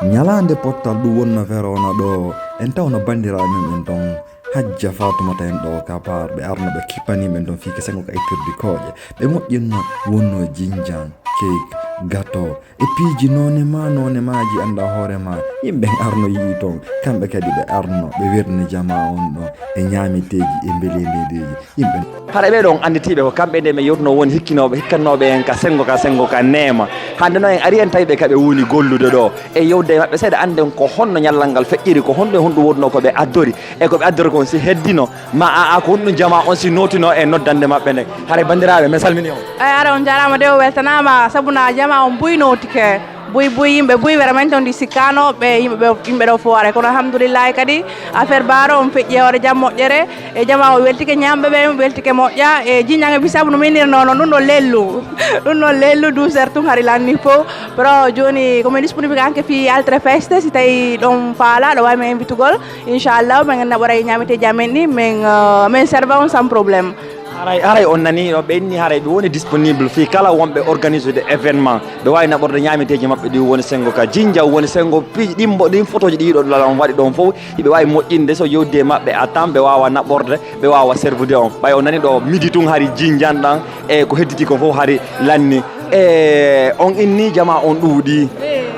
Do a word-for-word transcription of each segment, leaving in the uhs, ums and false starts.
Ñalaande pottal ɗum wonno Verona ɗo, en tawno banndiraaɓe men ɓen ton, Hajja Fatumata en ɗo ka paar, ɓe arno ɓe kippani men ton fii ka sengo ka ittirdi kooƴe. Ɓe moƴƴinno wonno jinjan, cake, gato, e piiji noone ma, noone maaji annda hoore ma. Yimɓe ɓen arno yi'i ton, kamɓe kadi ɓe arno, ɓe werni jamaa on ɗon, e ñaameteeji, e mbeleendeeji. Yimɓe. Hara ɓee ɗon annditiiɓe ko kamɓe nde ɓe yewtuno woni hikkinooɓe, hikkannooɓe en ka senngo, ka senngo, ka neema. Hannde noon en arii en tawi ɓe ka ɓe woni gollude ɗoo. E yewde e maɓɓe seeɗa annden ko honno ñallal ngal feƴƴiri, ko honno e honɗum wonno ko ɓe addori, e ko ɓe addori kon si heddino, ma a, a ko honɗum jamaa on si nootino e noddannde maɓɓe nden. Hara banndiraaɓe, men salmini on. Eyi, hara on jaaraama de, o weltanaama, sabu na jamaa on buy nootike. Buy, buy, yimɓe buy, vraiment, on ndi sikkaano, ɓe yimɓe ɓe, yimɓe ɗo fof are. Kono alhamdulillahi kadi, affaire baaro on feƴƴi e hoore jam moƴƴere, e jamaa o weltike ñaamɓe ɓe, weltike moƴƴa, e jinjange bisabu no minirno noon, ɗum ɗo lellu. Ɗum ɗo lellu, douze heures tun hari lanni fof. Pero jooni, ko min disponible anke fii altre feste, si tawi ɗon faala, ɗo waawi min invitugol, inchallah, min naɓora e ñaameteeji amen ɗi, min, euh, min serva on sans problème. Haray, haray on nanii ɗo, ɓe inni haray ɓe woni disponible fii kala wonɓe organisude événement. Ɓe waawi naɓorde ñaameteeji maɓɓe ɗi woni senngo ka jinja, woni senngo piiji ɗin mbo-, ɗin fotooji ɗi ɗo lala on waɗi ɗon fof. Hiɓe waawi moƴƴinde so yewdi e maɓɓe attan, ɓe waawa naɓorde, ɓe waawa servude on. Ɓay on nanii ɗo midi tun hari jinjan ɗan, e ko hedditi ko fof hari lanni. E on inni jamaa on ɗuuɗi,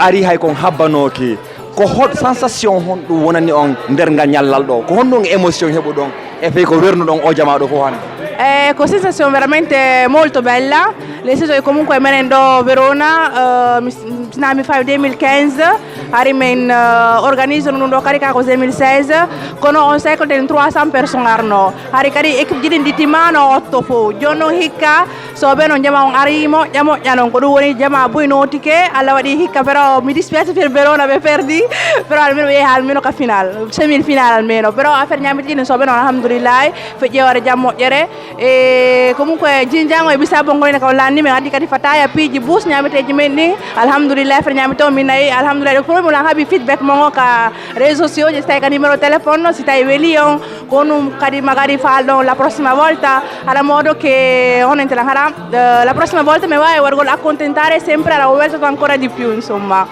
ari hay kon habbanooki. Ko hol sensation honɗum wonani on nder ngal ñallal ɗo? Ko honɗum émotion heɓuɗon e fey ko wernuɗon o jamaa ɗo fof hannde? Eh, ko sensation veramente molto bella, nel senso che comunque menen ɗo Verona, eh, mi, mi, mi fai deux mille quinze, hari min, eh, organise ɗum ɗo kadi ka ko deux mille seize, kono on cycle ten trois cents personnes arno. Hari kadi équipe ji ɗin ɗi timano otto fof. Jooni noon hikka, so ɓe noon jamaa on arii moƴƴa moƴƴa noon, ko ɗum woni jamaa buy nootike, Allah waɗi hikka, pero mi dispiyata fir Verona ɓe perdi, pero almino ɓe yehi almino ka final, semi final almino, pero affaire ñaamiteeji ɗin so ɓe noon alhamdulillahi, feƴƴi hoore jam moƴƴere. E ko mum ko e jinjango e bisabo ngoyne ko lanni, min addi kadi fataya piiji bus ñaameteeji men ɗin, alhamdulillahi, affaire ñaamite o min nayi, alhamdulillahi, ɗo ko ɗum lan haɓi feedback mon o ka réseaux sociaux ji, si tawi ka numéro téléphone, si tawi weli on, ko ɗum kadi magari faalɗon la prossima volta, haɗa modo che on entela haɗa, eh, la prossima volta mi wawi wargol accontentare sempre, haɗa o weltoto ancora di più, insomma.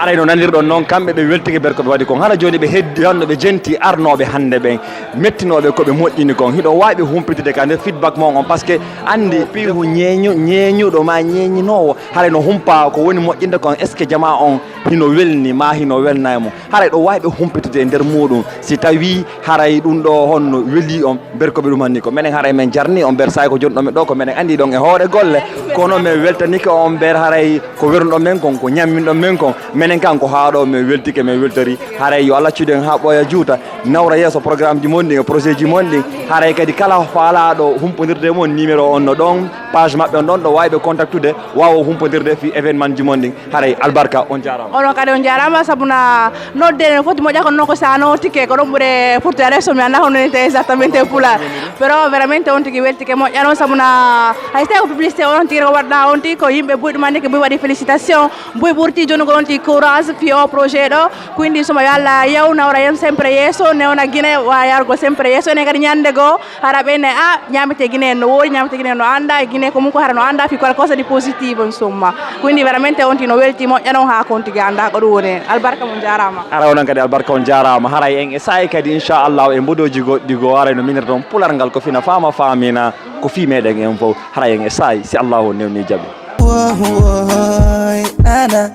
Aray no nanirɗon noon, kamɓe ɓe weltike ber ko ɓe waɗi kon. Hara jooni ɓe heddi, hano ɓe jenti arnooɓe hannde ɓen, mettinooɓe ko ɓe moƴƴini kon. Hiɗo waawi ɓe humpitude ka nder feedback mon on, parce que anndi piihu ñeeñu-, ñeeñuɗo ma ñeeñinoowo, haray no humpa ko woni moƴƴinde kon, est-ce que jamaa on hino welni ma hino welnaani mo? Haray ɗo waawi ɓe humpitude e nder muuɗum, si tawii haray ɗum ɗo honno welii on, ber ko ɓe ɗum hanni ko menen haray men jarni on, ber saay ko jonɗo men ɗo ko menen anndi ɗon e hoore golle, kono men weltanike on ber haray ko wernuɗon men kon, ko ñamminɗon men kon, menen kan ko haa ɗo men weltike, men weltori, haray yo Allah accude en haa ɓooya juuta, nawra yeeso programme ji mon ɗin e projet ji mon ɗin, haray kadi kala faalaaɗo humpondirde e mon numéro on no ɗon, page maɓɓe on ɗon ɗo waawi ɓe contactude, waawa humpondirde fii événement ji mon ɗin. Haray albarka, on jaaraama. Onon kadi on jaaraama, sabu na nodde no foti moƴƴa, kono noon ko sa nootike, ko ɗon ɓure furti aɗa so mi annda hono nete exactamente e pulaar. Pero veramente on tigi weltike moƴƴa noon, sabu na hay so tawi ko publicité on tigi ko waɗɗa on tigi, ko yimɓe buy ɗum anndi ko buy waɗi félicitation, buy ɓurti jooni ko on tigi courage fii o projet ɗo, ko indi suma yo Allah yaw nawra en sempre yeeso, newna Gine wa yargo sempre yeeso, enen kadi ñande goo, hara ɓe ne, a, ñaamete Gine en no woori, ñaamete Gine en no annda, e Gine ko mum ko hara no annda fii qualcosa di positivo, insomma. Quindi veramente on tigi no welti moƴƴa noon haa kon tigi annda ko ɗum woni. Albarka mon jaaraama. Hara onon kadi albarka on jaaraama. Haray en e saa'i kadi, inchallahu, e mboɗooji goɗɗi goo, haray no minirton pular ngal ko fina faama faamina, ko fii meɗen en fof. Haray en e saa'i, si Allahu on newni jaɓi. Woy, nana.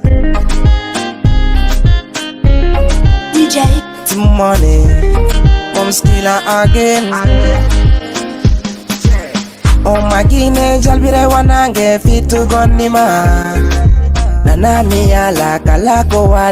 D J. Money, come skiller again. O magine jalbire wanange fitu gonnima. Nana mi ala kala ko wa